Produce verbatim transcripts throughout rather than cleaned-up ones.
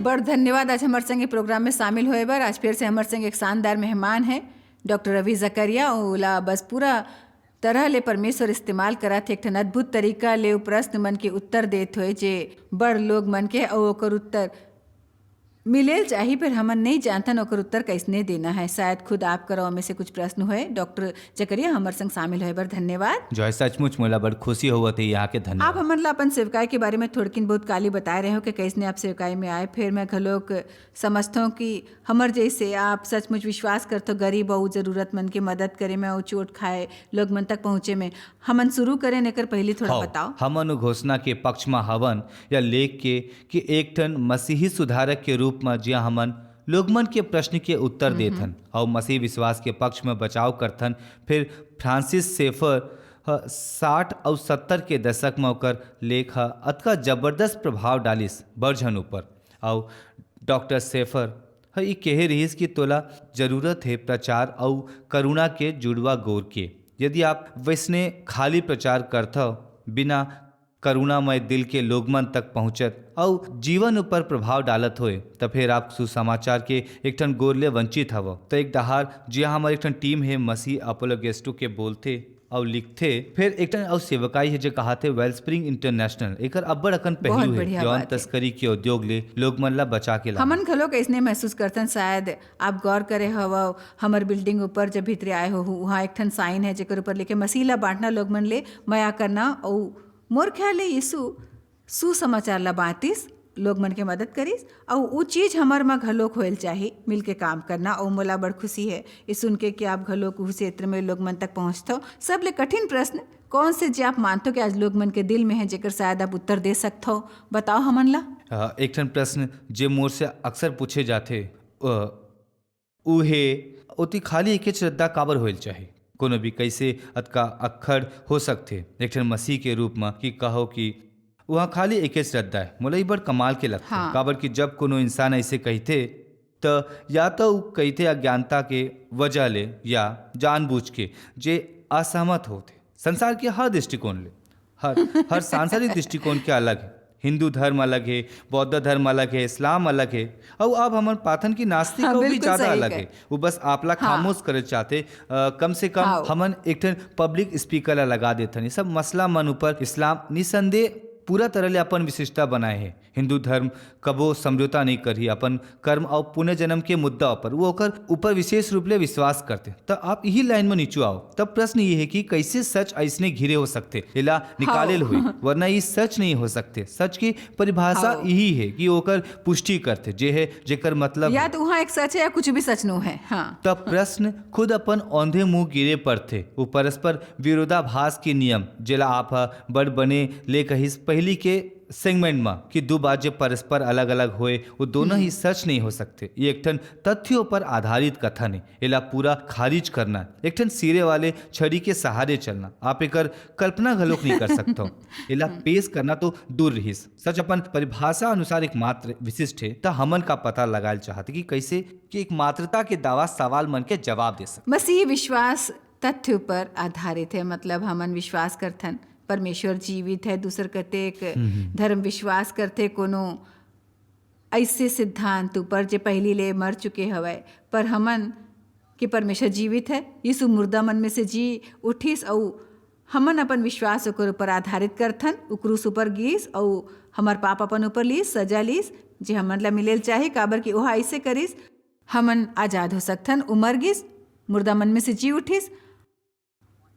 बड़ धन्यवाद आज हमर संगे प्रोग्राम में शामिल होए बर। आज फिर से हमर संग एक शानदार मेहमान है डॉक्टर रवि जकरिया। ओला बस पूरा तरह ले परमेश्वर इस्तेमाल करत हे, एक ठन अद्भुत तरीका ले उ प्रश्न मन के उत्तर देत होए, जे बड़ लोग मन के, अउ ओकर उत्तर मिलेल चाही, फिर हमन नहीं जानथन ओकर उत्तर कैसने देना है। शायद खुद आप करो में से कुछ प्रश्न होए। डॉक्टर जकरिया, हमर संग शामिल होए बर धन्यवाद। जॉय, सचमुच मोला बड़ खुशी होवत हे यहाँ के। धन्यवाद। आप हमन ला अपन सेवकाई के बारे में थोड़किन बहुत काली बताए रहे हो कि कैसने आप सेवकाई में आए। फिर मैं घलोक समझथों कि हमर जैसे आप सचमुच विश्वास करथो गरीब अउ जरूरतमंद के मदद करे में अउ चोट खाए लोग मन तक पहुँचे में। हमन शुरू करें एकर पहली थोड़ा हव, बताओ। हमन उ घोषणा के पक्ष म हवन या लेख के कि एक ठन मसीही सुधारक के रूप म जिया हमन लोगमन के प्रश्न के उत्तर देथन, अउ मसीह विश्वास के पक्ष में बचाव करथन। फिर फ्रांसिस सेफर ह साठ अउ सत्तर के दशक में ओकर लेख ह अतका जबरदस्त प्रभाव डालिस बड़ झन ऊपर। अउ डॉक्टर सेफर ह ई कहे रिहिस कि तोला जरूरत हे प्रचार अउ करुणा के जुड़वा गोर के। यदि आप वैसने खाली प्रचार करथव, बिना करुणामय दिल के लोगमन तक पहुँचत अउ जीवन ऊपर प्रभाव डालत होए, त फेर आप सुसमाचार के एक ठन गोर ले वंचित हवव। त एक डहार जिया हमर एक ठन टीम हे, मसीह अपोलोगेस्टो के बोलथे अउ लिखथे। फेर एक ठन अउ सेवकाई हे, जे कहाथे वेलस्प्रिंग इंटरनेशनल। एकर अब्बड़ अकन बहुत पहलू हे बढ़िया यौन बात हे। तस्करी के उद्योग ले लोग मन ला बचा के लाना। हमन घलोक अइसने महसूस करथन, शायद आप गौर करे हवव, हमर बिल्डिंग ऊपर जब भीतरे आए हो, उहाँ एक ठन साइन है, जेकर ऊपर लिखे, "मसीह ला बांटना, लोग मन ले मया करना अउ मोर ख्याल ले यीशु सुसमाचार ला बांटिस, लोग मन के मदद करिस, अउ उ चीज हमर म घलोक होयल चाही, मिलके काम करना।" अउ मोला बड़ खुशी है ये सुन के कि आप घलोक उस क्षेत्र में लोग मन तक पहुंचथो। सबले कठिन प्रश्न कौन से, जे आप मानथो कि आज लोग मन के दिल में है, जेकर शायद आप उत्तर दे सकथो, बताओ हमन ला। अ, एक ठन प्रश्न जे मोर से अक्सर पूछे जाथे, अ, उ हे, ओती खाली एकेच रद्दा काबर होयल चाही? कोनो भी कैसे अतका अक्खड़ हो सकथे? एक ठन मसीह के रूप म कि कहो कि उहाँ खाली एकेच रद्दा हे। मोला ई बड़ कमाल के लगथे, हाँ। काबर कि जब कोनो इंसान ऐसे कहिथे, त या तो उ कहिथे अज्ञानता के वजह ले या जानबूझ के, जे असहमत होथे संसार के हर दृष्टिकोण ले। हर, हर सांसारिक दृष्टिकोण के अलग हे। हिंदू धर्म अलग हे, बौद्ध धर्म अलग हे, इस्लाम अलग हे, अउ अब हमन पाथन कि नास्तिक हाँ, अउ भी बिल्कुल ज्यादा सही अलग कहे। हे। वो बस आपला हाँ। खामोश करे चाहते। अ, कम से कम हाँ। हमन एक ठन पब्लिक स्पीकर ला लगा देथन। ये सब मसला मन ऊपर इस्लाम निसंदेह पूरा तरह ले अपन विशिष्टता बनाए हे। हिंदू धर्म कबो समझौता नहीं करही अपन कर्म अउ पुनर्जन्म के मुद्दा ऊपर। वो ओकर ऊपर विशेष रूप ले विश्वास करथे। त आप यही लाइन में नीचू आओ। तब प्रश्न ये हे कि कैसे सच ऐसने घिरे हो सकथे, एला निकाले हाँ। होई, वरना ये सच नहीं हो सकथे। सच की परिभाषा हाँ। यही हे कि ओकर पुष्टि करथे, जे हे, जेकर मतलब या हे। तो वहाँ एक सच है या कुछ भी सच नो है। हाँ। तब प्रश्न खुद अपन औंधे मुंह गिरे पड़थे। वो परस्पर विरोधाभास के नियम, जेला आप ह बड़ बने ले कहिस पहली के सेगमेंट म कि दू बात जे परस्पर अलग-अलग होए, वो दोनों ही हम्म। सच नहीं हो सकते। ये एक ठन तथ्यों पर आधारित कथन हे, एला पूरा खारिज करना, एक ठन सिरे वाले छड़ी के सहारे चलना, आप एकर कल्पना घलोक नहीं कर सकते हो। एला हम्म। पेश करना तो दूर रहिस, सच अपन परिभाषा अनुसार एकमात्र विशिष्ट हे, त हमन का पता लगाए चाहते कि कैसे कि एकमात्रता के दावा सवाल मन के जवाब दे सकते। मसीही विश्वास तथ्य पर आधारित है, मतलब हमन विश्वास करथन परमेश्वर जीवित है, दूसर कतेक हम्म, हम्म। धर्म विश्वास करथे कोनो ऐसे सिद्धांत ऊपर जे पहली ले मर चुके हवय, पर हमन के परमेश्वर जीवित है, यीशु मुर्दा मन में से जी उठिस, अउ हमन अपन विश्वास ओकर ऊपर आधारित करथन। उ क्रूस ऊपर गिस अउ हमर पाप अपन ऊपर लीस, सजा लीस, जे हमन ला मिलेल चाही, काबर कि ओहा ऐसे करिस, हमन आजाद हो सकथन। उ मर गिस, मुर्दा मन में से जी उठिस।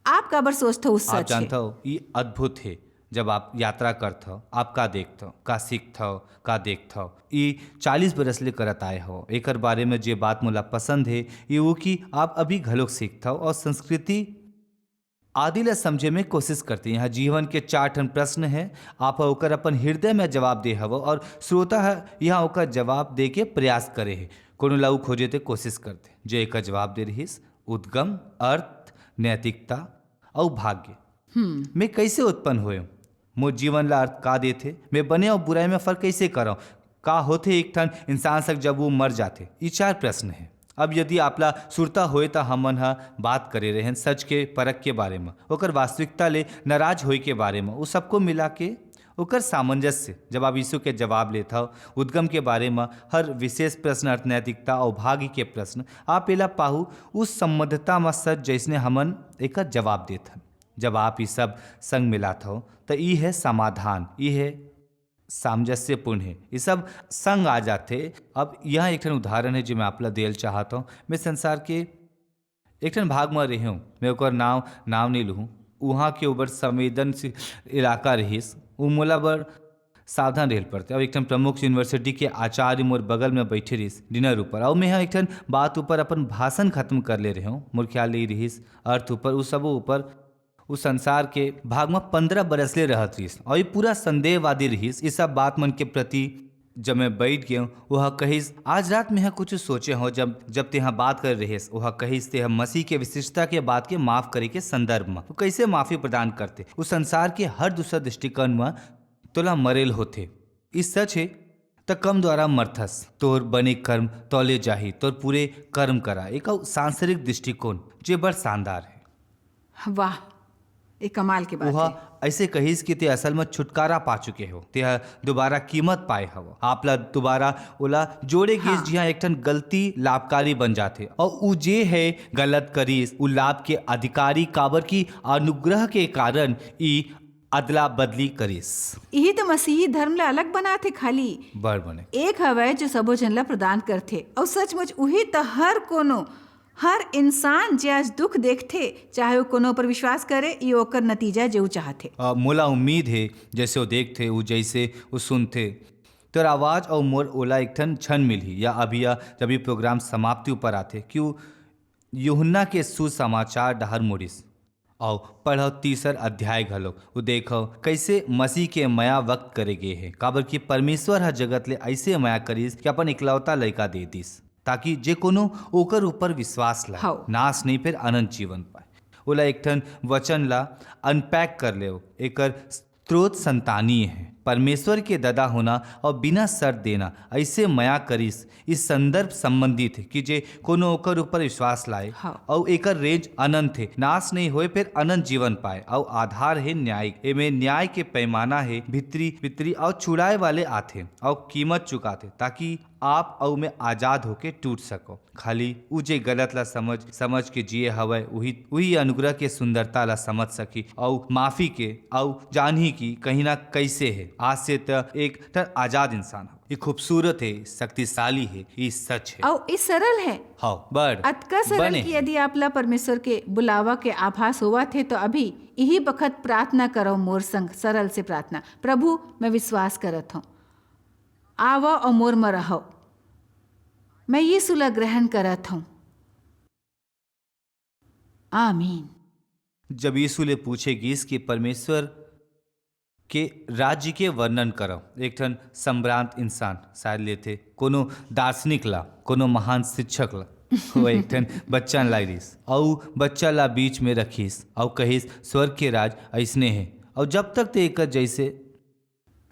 आप काबर सोचथव, उ आप सच हे? जानथव, ई अद्भुत हे। जब आप यात्रा करथव, आप का देखथव, का सीखथव, का देखथव, ई चालीस बरस ले करत आए हो। एकर बारे में जे बात मोला पसंद हे, ये वो कि आप अभी घलोक सीखथव और संस्कृति आदि ला समझे में कोशिश करते। यहाँ जीवन के चार ठन प्रश्न हे, आप ह ओकर अपन हृदय में जवाब दे हवो और श्रोता ह यहाँ ओकर जवाब दे के प्रयास करे हे। कोनो ला उ खोजे ते कोशिश करते, जे एकर जवाब दे रहिस, उद्गम, अर्थ, नैतिकता अउ भाग्य। हम्म। मैं कैसे उत्पन्न होयो? मोर जीवन ला अर्थ का देथे? मैं बने अउ बुराई में फर्क कैसे करव? का होथे एक ठन इंसान सक जब वो मर जाथे? ई चार प्रश्न हे। अब यदि आपला सुरता होए त हमन ह बात करे रहेन सच के परख के बारे म, ओकर वास्तविकता ले नाराज होए के बारे म, वो सबको मिला के ओकर सामंजस्य, जब आप यीशु के जवाब लेत हव, उद्गम के बारे म हर विशेष प्रश्न, अर्थ, नैतिकता अउ भाग्य के प्रश्न, आप एला पाहू उस संबद्धता म सच, जइसने हमन एकर जवाब देत हन। जब आप ई सब संग मिलात हव, त ई है समाधान, ई है सामंजस्यपूर्ण है, ई सब संग आ जाथे। अब यह एक ठन उदाहरण है, जो मैं आप ला देल चाहत हूँ। मैं संसार के एक ठन भाग म रेहेंव, मैं ओकर नाव, नाव नइ लूहूँ। उहाँ के ओबर संवेदनशील इलाका रिहिस, उ मोला बर सावधान रेहे ल पड़थे। अउ एक ठन प्रमुख यूनिवर्सिटी के आचार्य मोर बगल में बैठे रिहिस डिनर ऊपर, अउ मैं ह एक ठन बात ऊपर अपन भाषण खत्म कर ले रेहेंव। मोर ख्याल ले रिहिस अर्थ ऊपर, उ सबो ऊपर, उ संसार के भाग म पंद्रह बरस ले रहत रिहिस, अउ ये पूरा संदेहवादी रिहिस। ये सब बात मन के प्रति जब मैं बैठ गेंव, ओह कहिस, "आज रात में ह कुछ सोचे हव, जब, जब तेहा बात करे रहेस।" ओह कहिस, "तेह मसीह के विशिष्टता के बात के माफ करे के संदर्भ म। तू कैसे माफी प्रदान करते? उस संसार के हर दूसरा दृष्टिकोण म तोला मरेल होथे। ई सच हे, त कम द्वारा मरथस। तोर बने कर्म तौले जाही, तोर पूरे कर्म करा।" एक अउ सांसारिक दृष्टिकोण, जे बड़ शानदार हे। वाह, ये कमाल के बात ओहा हे। ऐसे कहिस कि ते असल म छुटकारा पा चुके हो, ते ह दोबारा कीमत पाए हव। आप ला दोबारा ओला जोड़े गिस, हाँ। जिहाँ एक ठन गलती लाभकारी बन जाथे। अउ उ जे है गलत करिस, उ लाभ के अधिकारी, काबर कि अनुग्रह के कारण ई अदला बदली करिस। इही तो मसीही धर्म ला अलग बनाथे खाली। बड़ बने। एक हवय जो सबो झन ला प्रदान करथे, अउ सचमुच उही त हर कोनो, हर इंसान जे आज दुख देखथे, चाहे वो कोनो पर विश्वास करे, ये ओकर नतीजा जे वो चाहथे। अ, मोला उम्मीद हे, जैसे वो देखथे, वो जैसे वो सुनथे, तोर आवाज अउ मोर ओला एक ठन क्षण मिलही, या अभी, या जब ये प्रोग्राम समाप्ति ऊपर आथे, कि वो यूहन्ना के सुसमाचार डहर मुड़िस। अउ पढ़व तीसर अध्याय घलोक, वो देखव कैसे मसीह के मया व्यक्त करे गे हे, काबर कि परमेश्वर ह जगत ले ऐसे मया करिस कि अपन इकलौता लइका दे दिस, ताकि जे कोनो ओकर ऊपर विश्वास लाए, हव। नाश नहीं, फिर अनंत जीवन पाए। ओला एक ठन वचन ला अनपैक कर लेव, एकर स्रोत संतानीय है। परमेश्वर के ददा होना और बिना शर्त देना ऐसे मया करिस, इस संदर्भ संबंधित है कि जे कोनो ओकर ऊपर विश्वास लाए, हाँ। अउ एकर रेंज अनंत है, नाश नहीं होए, फिर अनंत जीवन पाए। अउ आधार है न्यायिक, एमे न्याय के पैमाना है, भितरी, भितरी अउ छुड़ाए वाले आथे अउ कीमत चुकाथे, ताकि आप अउ मैं आजाद होके टूट सको। खाली उ जे गलत ला समझ, समझ के जिए हवय, उही, उही अनुग्रह के सुंदरता ला समझ सकी, अउ माफी के, अउ जानही कि कहीं ना कैसे है। आज से त एक ठन आजाद इंसान हो। ये खूबसूरत है, शक्तिशाली है, ये सच है। अउ ये सरल है। हाँ, बड़। अतका सरल बने कि है। यदि आप ला परमेश्वर के बुलावा के आभास होवत हे, तो अभी यही बखत प्रार्थना करो मोर संग, सरल से प्रार्थना। प्रभु, मैं विश्वास करत हूँ, आवा अउ मोर म रहो। मैं यीशु ला ग्रहण करत हूँ। आमीन। जब यीशु ले पूछे गीस कि परमेश्वर के राज्य के वर्णन करव, एक ठन संभ्रांत इंसान शायद लेथे, कोनो दार्शनिक ला, कोनो महान शिक्षक ला, वो एक ठन बच्चा ला लिस, अउ बच्चा ला बीच में रखिस, अउ कहिस, "स्वर्ग के राज अइसने हे, अउ जब तक ते एकर जैसे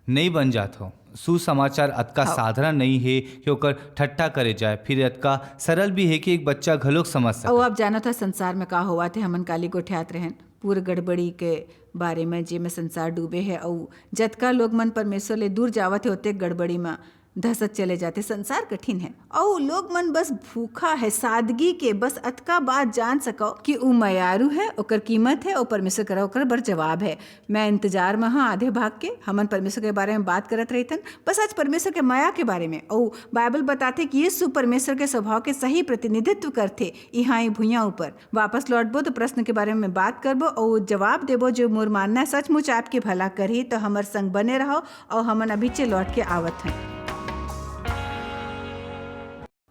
नइ बन जात हो।" सुसमाचार अतका हाँ। साधारण नइ हे कि ओकर ठट्टा करे जाए, फिर अतका सरल भी हे कि एक बच्चा घलोक समझ सके। अउ आप जानत हो संसार में का होवत हे, हमन काली गोठियात रहन पूरे गड़बड़ी के बारे में, जेमे संसार डूबे हे, अउ जतका लोग मन परमेश्वर ले दूर जावत हे, ओतेक गड़बड़ी में धसत चले जाथे। संसार कठिन हे, अउ लोग मन बस भूखा हे सादगी के। बस अतका बात जान सको कि उ मयारू हे, ओकर कीमत हे, अउ परमेश्वर करा ओकर बर जवाब हे। मैं इंतजार में हाँ आधे भाग के। हमन परमेश्वर के बारे में बात करत रहिथन, बस आज परमेश्वर के मया के बारे में। अउ बाइबल बताथे कि यीशु परमेश्वर के स्वभाव के सही प्रतिनिधित्व करथे इहाँ ये भुइयां ऊपर। वापस लौटबो तो प्रश्न के बारे में बात करबो अउ जवाब देबो, जो मोर मानना सचमुच आपके भला करही। तो हमर संग बने रहो अउ हमन अभी चे लौट के आवत हन।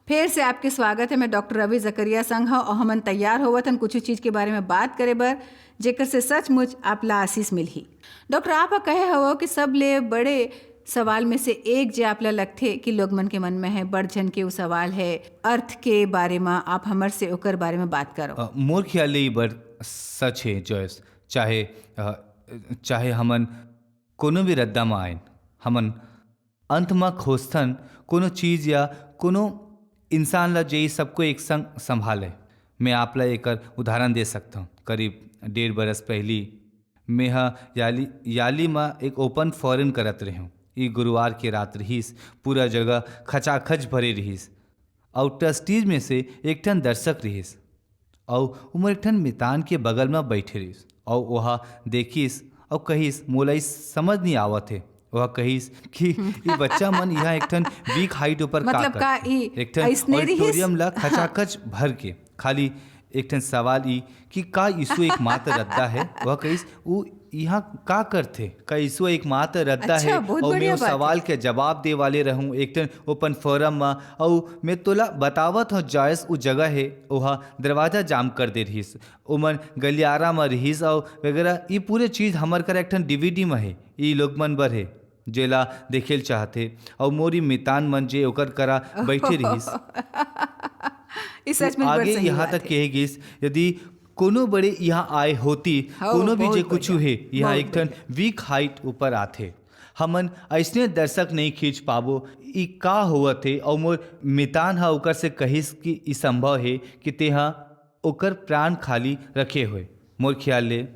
फिर से आपके स्वागत है। मैं डॉक्टर रवि जकरिया संग हूँ और हमन तैयार होवत हन कुछ चीज के बारे में बात करे बर, जेकर से सचमुच आप ला आशीष मिलही। डॉक्टर, आप ह कहे हवो कि सबले बड़े सवाल में से एक जे आप ला लगथे कि लोग मन के मन में है, बड़ झन के उ सवाल है, अर्थ के बारे में आप हमर से ओकर बारे में बात करो। अ, मोर ख्याल ले ई बड़ सच हे, जॉयस। चाहे, अ, चाहे हमन कोनो भी रद्दा म आएन, हमन अंत म खोजथन कोनो चीज या कोनो इंसान ला, जे ई सबको एक संग संभाले। मैं आप ला एकर उदाहरण दे सकथंव। करीब डेढ़ बरस पहिली मेंह याली याली म एक ओपन फोरम करत रहेंव। ई गुरुवार के रात रिहिस। पूरा जगह खचाखच भरे रिहिस। अउ ट्रस्टीज में से एक ठन दर्शक रिहिस, अउ उमर एक ठन मितान के बगल म बइठे रिहिस, अउ ओहा देखिस अउ कहिस, "मोला ई समझ नइ आवत हे।" ओहा कहिस कि ई बच्चा मन इहाँ एक ठन वीक हाइट ऊपर का मतलब, का करथे? ई एक ठन अइसने रिहिस? ऑडिटोरियम ला खचाखच भर के। खाली एक ठन सवाल ई कि का यीशु एकमात्र रद्दा हे? ओहा कहिस, "ऊ इहाँ का करथे? का यीशु एकमात्र रद्दा अच्छा, हे?" बहुत अउ मैं बढ़िया ओ बात सवाल हे। के जवाब दे वाले रहूं एक ठन ओपन फोरम म, अउ मैं तोला बतावत हूँ, जॉयस, उ जगह हे, ओहा दरवाजा जाम कर दे रिहिस, ओमन गलियारा म रिहिस, अउ वगैरह। ई पूरे चीज हमर करा एक ठन डीवीडी म हे, ई लोग मन बर हे, जेला देखेल चाहथे, अउ मोरी मितान मन जे ओकर करा बैठे रिहिस। ई सच में बड़ आगे सही यहाँ बात तक हे। कहे गिस, यदि कोनो बड़े यहाँ आए होती, हाँ, कोनो भी बहुत जे कुछ बढ़िया, हे, यहाँ बहुत एक ठन बढ़िया। वीक हाइट ऊपर आथे। हमन अइसने दर्शक नहीं खींच पाबो। ई का होवत हे? अउ मोर मितान ह ओकर से कहिस कि ई संभव हे कि तेहा ओकर प्राण खाली रखे होए। मोर ख्याल ले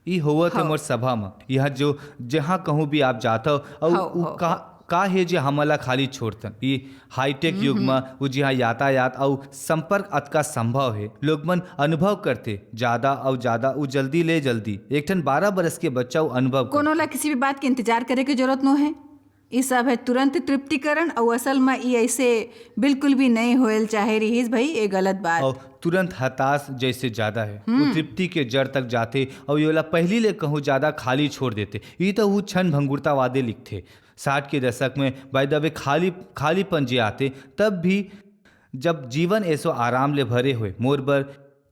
ई होवत हे हाँ। मोर सभा म। यहाँ जो, जहाँ कहूँ भी आप जाथव, अउ हाँ, उ हाँ, का, हाँ। का हे जे हमन ला खाली छोड़थन? ई हाईटेक युग म उ जिहाँ यातायात अउ संपर्क अतका संभव हे, लोग मन अनुभव करथे, ज्यादा अउ ज्यादा उ जल्दी ले जल्दी। एक ठन बारह बरस के बच्चा उ अनुभव कोनो करथे। ला किसी भी बात के इंतजार करे के जरूरत नो हे। ई सब हे तुरंत तृप्तिकरण, अउ असल म ई ऐसे बिल्कुल भी नहीं होएल चाहे रिहिस भाई, ये गलत बात। अउ तुरंत हताश जैसे ज्यादा हे। वो तृप्ति के जड़ तक जाथे अउ योला पहली ले कहूँ ज्यादा खाली छोड़ देथे। ई तो वो क्षण भंगुरतावादी लिखथे। साठ के दशक में, बाय द वे, खाली, खालीपन जे आथे, तब भी जब जीवन ऐसो आराम ले भरे होए, मोर बर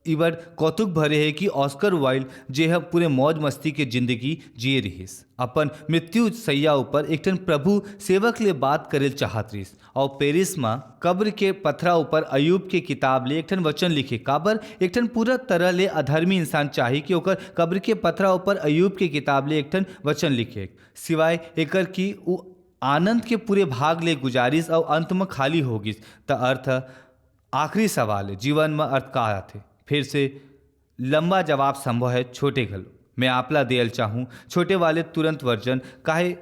इबर कौतुक भरे हे कि ऑस्कर वाइल्ड, जे ह पूरे मौज मस्ती के जिंदगी जिए रिहिस, अपन मृत्यु सैया ऊपर एक ठन प्रभु सेवक ले बात करेल चाहत रिहिस। अउ पेरिस म कब्र के पथरा ऊपर अयूब के किताब ले एक ठन वचन लिखे। काबर? एक ठन पूरा तरह ले अधर्मी इंसान चाही कि ओकर कब्र के पथरा ऊपर अयूब के किताब ले एक ठन वचन लिखे। सिवाय एकर कि उ आनंद के पूरे भाग ले गुजारिस अउ अंत म खाली हो गिस। त अर्थ, आखिरी सवाल हे, जीवन म अर्थ का आथे? फिर से लंबा जवाब संभव हे, छोटे घलो। मैं आपला देल चाहूँ, छोटे वाले तुरंत वर्जन, काहे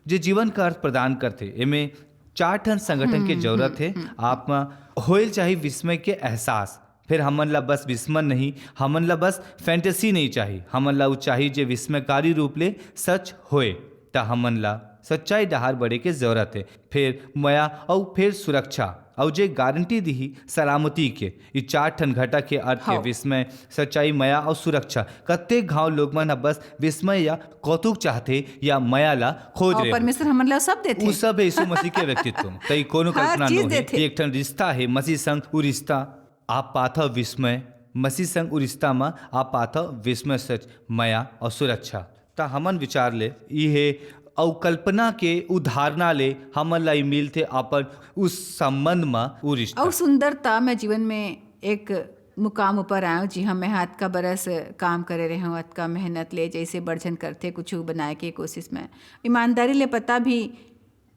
जे जीवन का अर्थ प्रदान करथे। एमे चार ठन संगठन के हम्म, जरूरत हम्म, हे। हम्म। आप म होइल चाही विस्मय के एहसास। फिर हमन ला बस विस्मय नहीं, हमन ला बस फैंटेसी नहीं चाही, हमन ला उ चाही जे विस्मयकारी रूप ले सच होए। त हमन ला सच्चाई डहार बढ़े के जरूरत हे। फिर मया अउ फिर सुरक्षा, अउ जे गारंटी दिही सलामती के। ई चार ठन घटक के अर्थ हे हाँ। विस्मय, सच्चाई, मया अउ सुरक्षा। कतेक घाव लोग मन ह बस विस्मय या कौतुक चाहथे या मया ला खोज अउ रहे परमेश्वर होथे। हमन ला सब देथे। उ सब हे यीशु मसीह के व्यक्तित्व म। त ई कोनो हर कल्पना चीज नोहे। देथे। ई एक ठन रिश्ता हे मसीह संग। उ रिश्ता आप पाथव विस्मय, मसीह संग उ रिश्ता म आप पाथव विस्मय, सच, मया अउ सुरक्षा। त हमन विचार ले ई हे, अउ कल्पना के उदाहरणा ले हमन ला ई मिलथे अपन उस संबंध म उ रिश्ता। अउ सुंदरता, मैं जीवन में एक मुकाम ऊपर आयव, जिहाँ मैं ह अतका बरस काम करे रहेंव, अतका मेहनत ले, जैसे बड़झन करथे कुछु बनाए के कोशिश में, ईमानदारी ले पता भी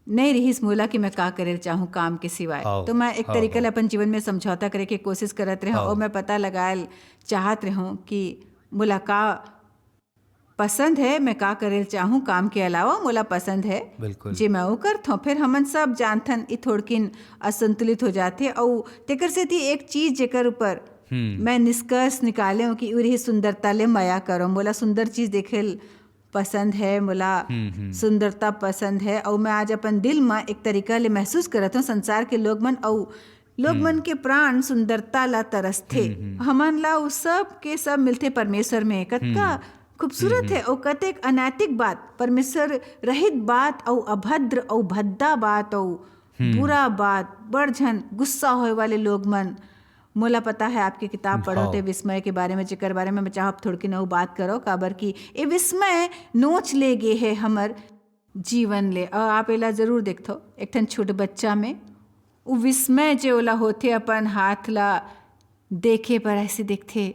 नहीं रिहिस मोला कि मैं का करे चाहूँ काम के सिवाय। हाँ, तो मैं एक हाँ, तरीका ले हाँ। अपन जीवन में समझौता करे के कोशिश करत रहेंव हाँ। अउ मैं पता लगाए चाहत रहेंव कि मोला का पसंद हे, मैं का करे चाहूँ काम के अलावा मोला पसंद हे, बिल्कुल। जे मैं वो करथौं। फिर हमन सब जानथन, ई थोड़किन असंतुलित हो जाथे। अउ तेकर सेती एक चीज जेकर ऊपर हम्म। मैं निष्कर्ष निकाले हूँ कि उरी सुंदरता ले मया करो, मोला सुंदर चीज देखे ल पसंद हे, मोला हम्म, हम्म। सुंदरता पसंद हे। अउ मैं आज अपन दिल म एक तरीका ले महसूस करत हूँ, संसार के लोग मन अउ लोग हम्म। मन के प्राण सुंदरता ला तरसथे। हम्म, हम्म। हमन ला उ सब के सब मिलथे परमेश्वर में। कतका हम्म। खूबसूरत हम्म, हे, हम्म। अउ कतेक अनैतिक बात, परमेश्वर रहित बात, अउ अभद्र, अउ भद्दा बात, अउ हम्म। बुरा बात, बड़ झन गुस्सा होए वाले लोग मन। मोला पता हे, आपके किताब पढ़ो हाँ। ते विस्मय के बारे में, जेकर बारे में मैं चाहब थोड़किन अउ बात करो, काबर कि ए विस्मय नोच ले गे हे हमर जीवन ले। अउ आप एला जरूर देखथो, एक ठन छोट बच्चा में उ विस्मय जे ओला होथे, अपन हाथ ला देखे पर ऐसे देखथे,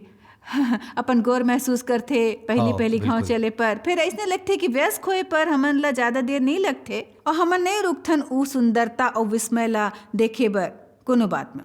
अपन गोर महसूस करथे, पहली हाँ, पहली घाव बिल्कुल। चले पर, फिर ऐसने लगथे कि वयस्क होए पर हमन ला ज्यादा देर नहीं लगथे अउ हमन नहीं रुकथन उ सुंदरता अउ विस्मय ला देखे बर कोनो बात में।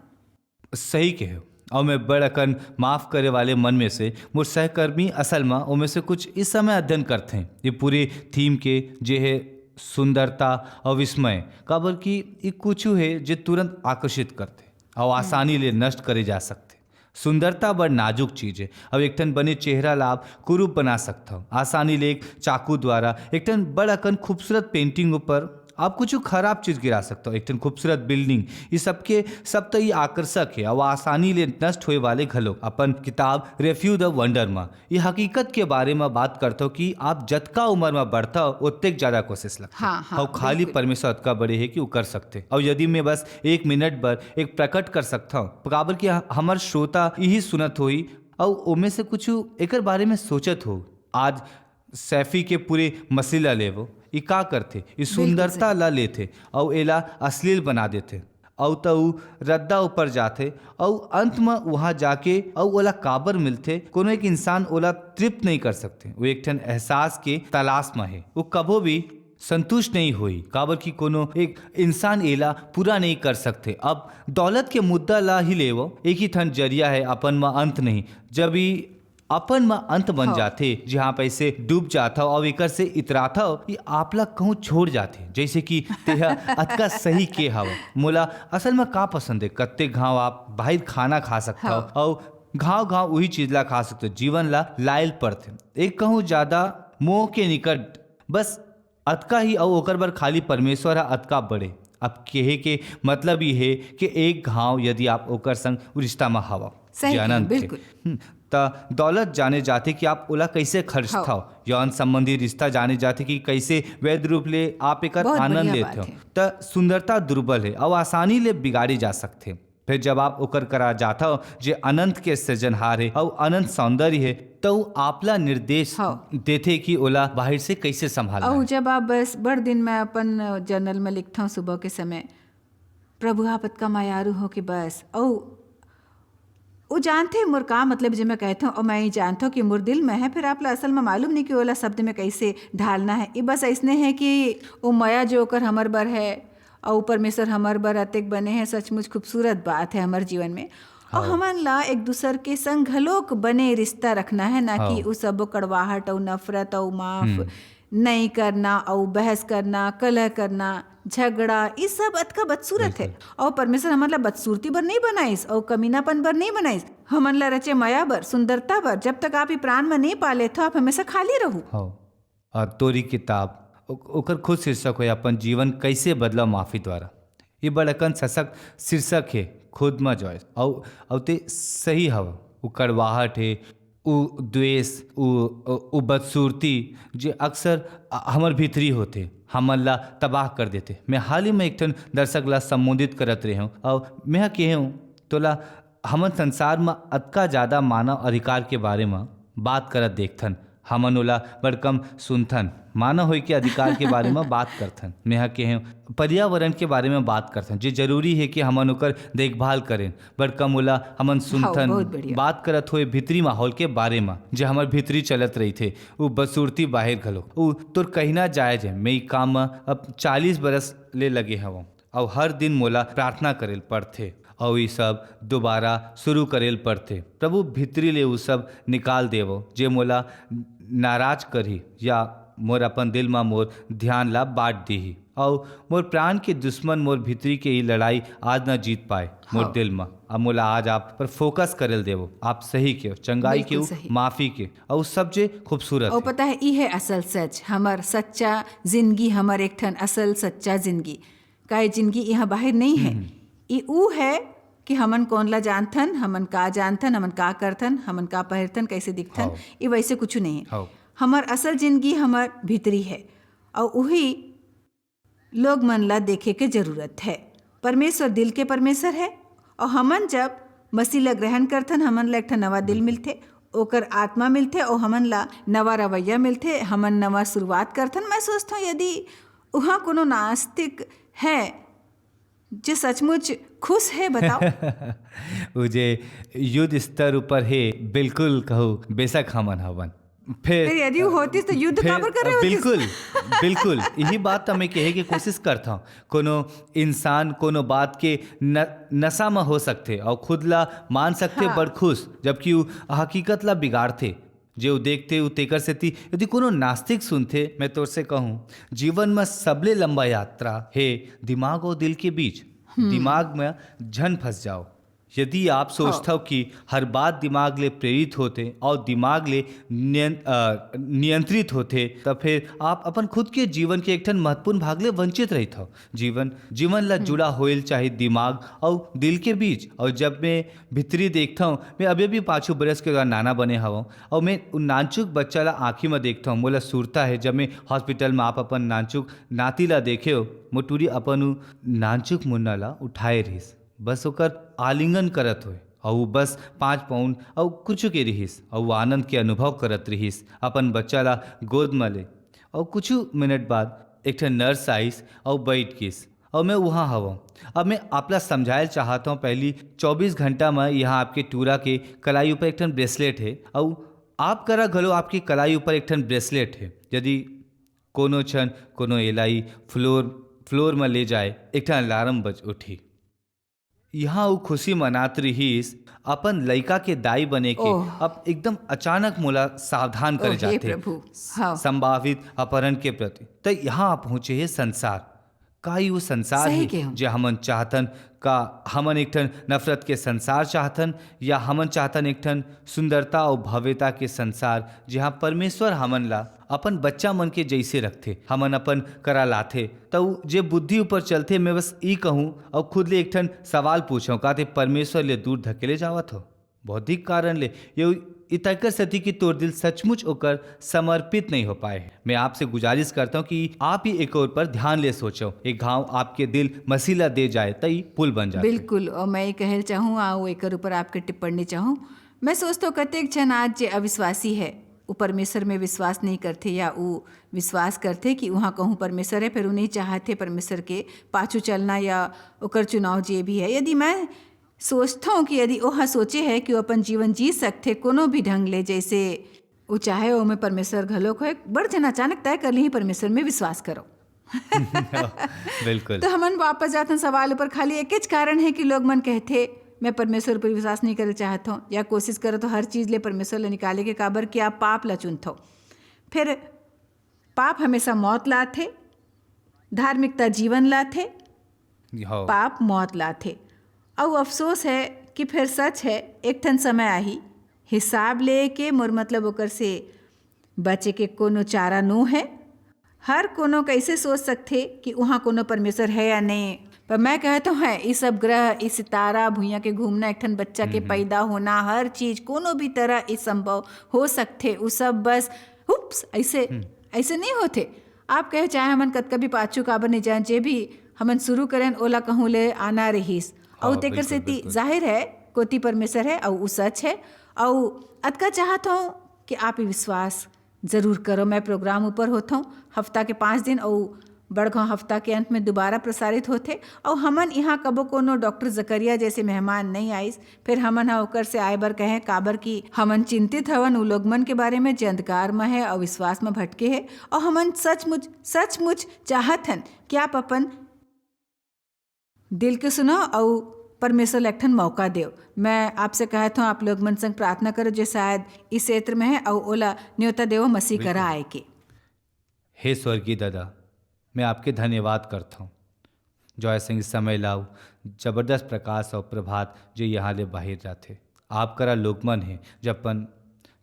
सही कहे हो। अउ मैं बड़ अकन माफ करे वाले मन में से मोर सहकर्मी असल म ओमे से कुछ इस समय अध्ययन करथे। ये पूरे थीम के जे हे सुंदरता अउ विस्मय, काबर कि ये कुछ हे जे तुरंत आकर्षित करथे अउ आसानी ले नष्ट करे जा सकथे। सुंदरता बड़ नाजुक चीज हे, अउ एक ठन बने चेहरा ला आप कुरूप बना सकथव। आसानी ले एक चाकू द्वारा एक ठन बड़ अकन खूबसूरत पेंटिंग ऊपर आप कुछ खराब चीज गिरा सकथव, एक ठन खूबसूरत बिल्डिंग। ये सबके सब त ये आकर्षक हे अउ आसानी ले नष्ट होए वाले घलोक। अपन किताब रेफ्यू द वंडर म ये हकीकत के बारे म बात करथव कि आप जतका उम्र म बढ़थव, ओतेक ज्यादा कोशिश लगथे। हाँ, हाँ, अउ खाली बिल्कुल। परमेश्वर अतका बड़े हे कि वो कर सकथे। अउ यदि मैं बस एक मिनट बर एक प्रकट कर सकथव, काबर कि हमर श्रोता यही सुनत होही अउ ओमे से कुछ एकर बारे में सोचत हो। आज सैफी के पूरे मसीला लेवो, ई का करथे? ई बिल्कुल सुंदरता सही। ला लेथे अउ एला अश्लील बना देथे। अउ त ऊ रद्दा ऊपर जाथे अउ अंत म उहाँ जाके अउ ओला काबर मिलथे? कोनो एक इंसान ओला तृप्त नहीं कर सकथे। वो एक ठन एहसास के तलाश म हे। वो कभो भी संतुष्ट नहीं होई, काबर कि कोनो एक इंसान एला पूरा नहीं कर सकथे। अब दौलत के मुद्दा ला ही लेवो, एक ही ठन जरिया हे, अपन म अंत नहीं। जब ई अपन म अंत बन हाँ। जाथे, जहाँ पैसे डूब जाथव अउ एकर से इतराथव, ये आपला कहूँ छोड़ जाथे। जैसे कि तेहा अतका सही के हव, मोला असल म का पसंद हे, कत्ते घाव आप बाहिर खाना खा सकथव हाँ। अउ घाव घाव उही चीज ला खा सकथव, जीवन ला लायल पड़थे। एक कहूँ ज्यादा मोह के निकट बस अतका ही, अउ ओकर बर खाली परमेश्वर ह अतका बड़े। अब केहे के मतलब ये हे कि एक घाव यदि आप ओकर संग रिश्ता म हवव, सही जे कहे, अनंत हे। बिल्कुल। हम्म, त दौलत जाने जाथे कि आप ओला कैसे खर्चथव। हव। यौन संबंधी रिश्ता जाने जाथे कि कैसे वैध रूप ले आप एकर बहुत आनंद बढ़िया लेथव। बात हे। त सुंदरता दुर्बल हे अउ आसानी ले बिगाड़े जा सकथे। फिर जब आप ओकर करा जाथव, जे अनंत के सृजनहार हे अउ अनंत सौंदर्य हे, त ऊ आपला निर्देश हव। देथे कि ओला बाहिर से कैसे संभालना अउ हे। जब आप बस बड़ दिन में अपन जर्नल में लिखथव सुबह के समय, "प्रभु, आप अतका मयारू हो कि बस," अउ वो जानथे मोर का मतलब जे मैं कहथव, अउ मैं ये जानथव कि मोर दिल में हे, फिर आपला असल में मालूम नहीं कि ओला शब्द में कैसे ढालना हे। ये बस ऐसने हे कि वो मया जो ओकर हमर बर हे, अउ परमेश्वर हमर बर अतेक बने हे, सचमुच खूबसूरत बात हे हमर जीवन में। अउ हाँ। हमन ला एक दूसर के संग घलोक बने रिश्ता रखना हे, ना कि हाँ। उ सब कड़वाहट अउ नफरत अउ माफ हम्म। नहीं करना अउ बहस करना, कलह करना, झगड़ा, ये सब अतका बदसूरत हे। बिल्कुल। अउ परमेश्वर हमन ला बदसूरती बर नहीं बनाइस अउ कमीनापन बर नहीं बनाइस। हमन ला रचे मया बर, सुंदरता बर। जब तक आप ये प्राण में नहीं पा लेथो, आप हमेशा खाली रहू। हाँ। अ, तोरी किताब, ओ-, ओकर खुद शीर्षक होय, अपन जीवन कैसे बदलव माफी द्वारा। ये बड़ अकन सशक्त शीर्षक हे, खुद म जॉय। अउ, अउ ते सही हव, उ कड़वाहट हे, उ द्वेष, उ, उ, उ बदसूरती, जे अक्सर, अ, हमर भीतरी होथे, हमन ला तबाह कर देथे। मैं हाल ही में एक ठन दर्शक ला संबोधित करत रहे हूँ, अउ मैं केहे हूँ, तोला हमन संसार म अतका ज्यादा मानव अधिकार के बारे म बात करत देखथन, हमन ओला बड़ कम सुनथन। मानव होय के अधिकार के बारे म बात करथन, मेंह केहेंव पर्यावरण के बारे म बात करथन, जे जरूरी हे कि हमन ओकर देखभाल करेन, बड़ कम ओला हमन हव, सुनथन। बहुत बढ़िया। बात करत होय भीतरी माहौल के बारे म, जे हमर भीतरी चलत रहिथे, उ बदसूरती बाहिर घलो। उ तोर कहिना जायज हे, मैं ई काम म अब चालीस बरस ले लगे हवं। अउ हर दिन मोला प्रार्थना करेल पड़थे, अउ ई सब दोबारा शुरू करेल पड़थे। प्रभु, भीतरी ले उ सब निकाल देवो, जे मोला नाराज करही या मोर अपन दिल म मोर ध्यान ला बांट दीही। अउ मोर प्राण के दुश्मन मोर भीतरी के ई लड़ाई आज न जीत पाए मोर हाँ। दिल म। अब मोला आज आप पर फोकस करेल देवो। आप सही के, चंगाई बिल्कुल के, सही। माफी के, अउ सब जे खूबसूरत अउ हे। पता हे, ई हे असल सच, हमर सच्चा जिंदगी, हमर एक ठन असल सच्चा जिंदगी। का ये जिंदगी यहाँ बाहिर नहीं हे? हम्म। ये ऊ हे कि हमन कोन ला जानथन, हमन का जानथन, हमन का करथन, हमन का पहिरथन, कैसे दिखथन, हव। ये वैसे कुछु नहीं हे। हव। हमर असल जिंदगी हमर भीतरी हे, अउ उही लोग मन ला देखे के जरूरत हे। परमेश्वर दिल के परमेश्वर हे, अउ हमन जब मसीह ला ग्रहण करथन, हमन ला एक ठन नवा दिल बिल्कुल। मिलथे, ओकर आत्मा मिलथे, अउ हमन ला नवा रवैया मिलथे, हमन नवा शुरुआत करथन। मैं सोचथंव, यदि उहाँ कोनो नास्तिक हे, जे सचमुच खुश हे, बताओ। उ जे युद्ध स्तर ऊपर हे, बिल्कुल कहू, बेशक हमन हवन। फिर फिर यदि वो होतिस तो युद्ध फिर, काबर करे अ, होतिस? बिल्कुल, बिल्कुल, यही बात तो मैं कहे के कोशिश करता हूँ। कोनो इंसान कोनो बात के न, नशा में हो सकथे और खुद ला मान सकथे हाँ। बड़ खुश, जबकि वो हकीकत ला बिगाड़थे। जे वो देखथे, वो तेकर सेती यदि कोनो नास्तिक सुनथे, मैं तोर से कहूँ, जीवन में सबले लंबा यात्रा हे दिमाग और दिल के बीच। दिमाग में झन फंस जाओ। यदि आप सोचथव कि हर बात दिमाग ले प्रेरित होथे और दिमाग ले नियं-, अ, नियंत्रित होथे, त फिर आप अपन खुद के जीवन के एक ठन महत्वपूर्ण भाग ले वंचित रहिथव। जीवन, जीवन ला जुड़ा होइल चाहे दिमाग और दिल के बीच। और जब मैं भीतरी देखथव, मैं अभी अभी पाछू बरस के नाना बने हवं और मैं उन नानचुक बच्चा ला आँखी में देखथव, मोला सुरता है जब मैं हॉस्पिटल में आप अपन नानचुक नाती ला देखे हो, मोर टूरी अपन उ नानचुक मुन्ना ला उठाए रहिस, बस ओकर आलिंगन करत होए, अउ वो बस पाँच पाउंड अउ कुछ के रिहिस, अउ वो आनंद के अनुभव करत रिहिस, अपन बच्चा ला गोद म ले। अउ कुछ मिनट बाद एक ठन नर्स आइस अउ बैठ गिस, अउ मैं वहाँ हवं। अब मैं आपला समझायल चाहत हूँ, पहली चौबीस घंटा में यहाँ आपके टूरा के कलाई ऊपर एक ठन ब्रेसलेट है, अउ आप करा घलो आपके कलाई ऊपर एक ठन ब्रेसलेट है। यदि कोनो क्षण कोनो एलाई फ्लोर फ्लोर में ले जाए, एक ठन अलार्म बज उठी। यहाँ वो खुशी मनात रिहिस, अपन लइका के दाई बने के। ओह। अब एकदम अचानक मोला सावधान करे ओह, हे जाथे प्रभु, हाँ। संभावित अपहरण के प्रति। त यहाँ पहुँचे हे संसार। का ई वो संसार सही हे के हो। जे हमन चाहथन? का हमन एक ठन नफरत के संसार चाहथन, या हमन चाहथन एक ठन सुंदरता और भव्यता के संसार, जहाँ परमेश्वर हमन ला अपन बच्चा मन के जैसे रखथे, हमन अपन करा लाथे, त उ जे बुद्धि ऊपर चलथे? मैं बस ई कहूँ और खुद ले एक ठन सवाल पूछूं, का ते परमेश्वर ले दूर धकेले जावत हो? बौद्धिक कारण ले, ये इ तकर सेती कि तोर दिल सचमुच ओकर समर्पित नहीं हो पाए है। मैं आपसे गुजारिश करता हूँ कि आप ही एक और पर ध्यान ले सोचो। एक घाव आपके दिल मसीह ला दे जाए, त ई पुल बन जाथे। बिल्कुल, और मैं ये कहल चाहूँ, आ, वो एकर ऊपर आपके टिप्पणी चाहूँ। मैं सोचता हूँ, कतेक जन आज जे अविश्वासी है, वो परमेश्वर में विश्वास नहीं करथे, या वो विश्वास करथे कि वहाँ कहूँ परमेश्वर है, फिर वो नहीं चाहथे परमेश्वर के पाछू चलना या ओकर चुनाव जे भी है। यदि मैं सोचता हूँ कि यदि ओह सोचे है कि वो अपन जीवन जी सकथे कोनो भी ढंग ले, जैसे वो चाहे, ओमे परमेश्वर घलोक होए, बड़ जन अचानक तय कर ली परमेश्वर में विश्वास करो। बिल्कुल। तो हमन वापस जाथन सवाल ऊपर। खाली एकेच कारण है कि लोग मन कहथे, "मैं परमेश्वर पर विश्वास नहीं करे चाहत हूँ," या कोशिश करत हो हर चीज ले परमेश्वर ले निकाले के, काबर कि आप पाप ला चुनथो। फिर पाप हमेशा मौत लाथे, धार्मिकता जीवन लाथे, हो। पाप मौत लाथे। अउ अफसोस है कि फिर सच है, एक ठन समय आही, हिसाब ले के, मोर मतलब ओकर से बचे के कोनो चारा नो है। हर कोनो कैसे सोच सकथे कि वहाँ कोनो परमेश्वर है या नहीं? पर मैं कहत हूँ, है, ई सब ग्रह, ई सितारा, भुइयां के घूमना, एक ठन बच्चा के पैदा होना, हर चीज, कोनो भी तरह ई संभव हो सकथे। उ सब बस हुप्स, ऐसे, ऐसे नहीं होथे। आप कहे, चाहे हमन कतका भी पाछू काबर नहीं जाए, जे भी हमन शुरू करें, ओला कहूँ ले आना रहिस। अउ हाँ, तेकर बिल्कुल, सेती बिल्कुल। जाहिर है, कोती परमेश्वर है, अउ उ सच है। अउ अतका चाहत हूँ कि आप ई विश्वास जरूर करो। मैं प्रोग्राम ऊपर होत हूँ हफ्ता के पाँच दिन, अउ बड़गांव हफ्ता के अंत में दोबारा प्रसारित होथे। अउ हमन यहाँ कबो कोनो डॉक्टर जकरिया जैसे मेहमान नहीं आइस, फिर हमन ह ओकर से आए बर कहे, काबर कि हमन चिंतित हवन उ लोग मन के बारे में, जे अंधकार में है, अविश्वास में भटके है। अउ हमन सचमुच, सचमुच चाहत हन कि आप अपन दिल के सुनो अउ परमेश्वर ला एक ठन मौका देव। मैं आपसे कहत हूँ, आप लोग मन संग प्रार्थना करो, जे शायद इस क्षेत्र में है, अउ ओला न्योता देवो मसीह करा आए के। हे स्वर्गीय दादा, मैं आपके धन्यवाद करता हूँ, जो ऐसे ही समय लाओ, जबरदस्त प्रकाश और प्रभात जो यहाँ ले बाहिर जाथे। आप करा लोकमन है, जब अपन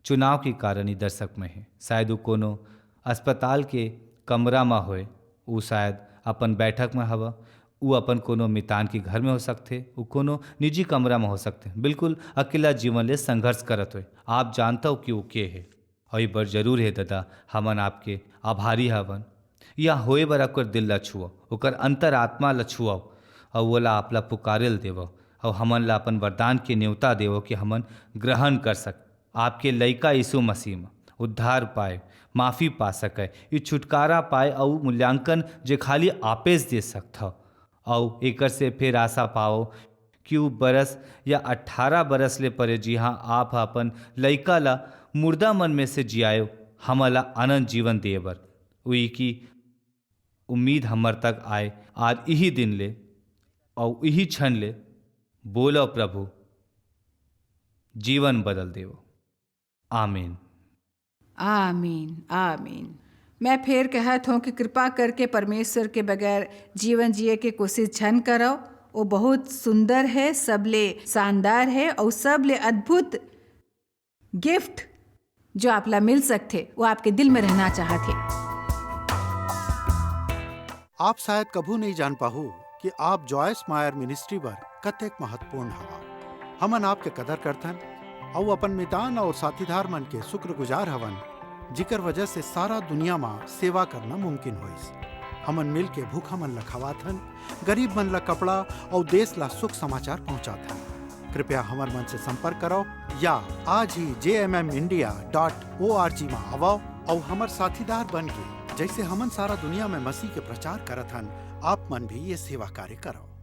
चुनाव के कारण ही दर्शक में है, शायद वो कोनो अस्पताल के कमरा में होए, वो शायद अपन बैठक में हवा, वो अपन कोनो मितान के घर में हो सकथे, वो कोनो निजी कमरा में हो सकथे, बिल्कुल अकेला जीवन ले संघर्ष करत होए। आप जानता हो कि वो के है, और ये बर जरूर है दादा, हमन आपके आभारी हवन। या होए बर ओकर दिल ला छुअव, ओकर अंतरात्मा ला छुअव, अउ ओला आपला पुकारल देवव, अउ हमन ला अपन वरदान के नेवता देवव कि हमन ग्रहण कर सक। आपके लइका यीशु मसीह म उद्धार पाए, माफी पा सके, ई छुटकारा पाए, अउ मूल्यांकन जे खाली आपेस दे सकथव। अउ एकर से फिर आशा पाओ कि उ बरस या अठारह बरस ले परे, जिहां आप ह अपन लइका ला मुर्दा मन में से जियायो, हमन ला अनंत जीवन दिए बर। उही की उम्मीद हमर तक आए आज इही दिन ले, अउ इही क्षण ले। बोलो प्रभु, जीवन बदल देवो। आमीन। आमीन, आमीन। मैं फेर कहत हूँ कि कृपा करके परमेश्वर के बगैर जीवन जिए के कोशिश झन करो। वो बहुत सुंदर है, सबले शानदार है और सबले अद्भुत गिफ्ट जो आप ला मिल सकथे, वो आपके दिल में रहना चाहथे। आप शायद कभू नहीं जान पाहू कि आप जॉयस मायर मिनिस्ट्री बर कतेक महत्वपूर्ण हवा। हमन आपके कदर करथन अउ अपन मितान और साथीदार मन के शुक्रगुजार हवन, जिकर वजह से सारा दुनिया मा सेवा करना मुमकिन होइस। हमन मिल के भूखा मन ला खवाथन, गरीब मन ला कपड़ा और देश ला सुख समाचार पहुंचाथन। कृपया हमर मन से संपर्क करो या आज ही जे M M India dot O R G मा आवो और हमर साथीदार बन के, जैसे हमन सारा दुनिया में मसीह के प्रचार करत हन, आप मन भी ये सेवा कार्य करो।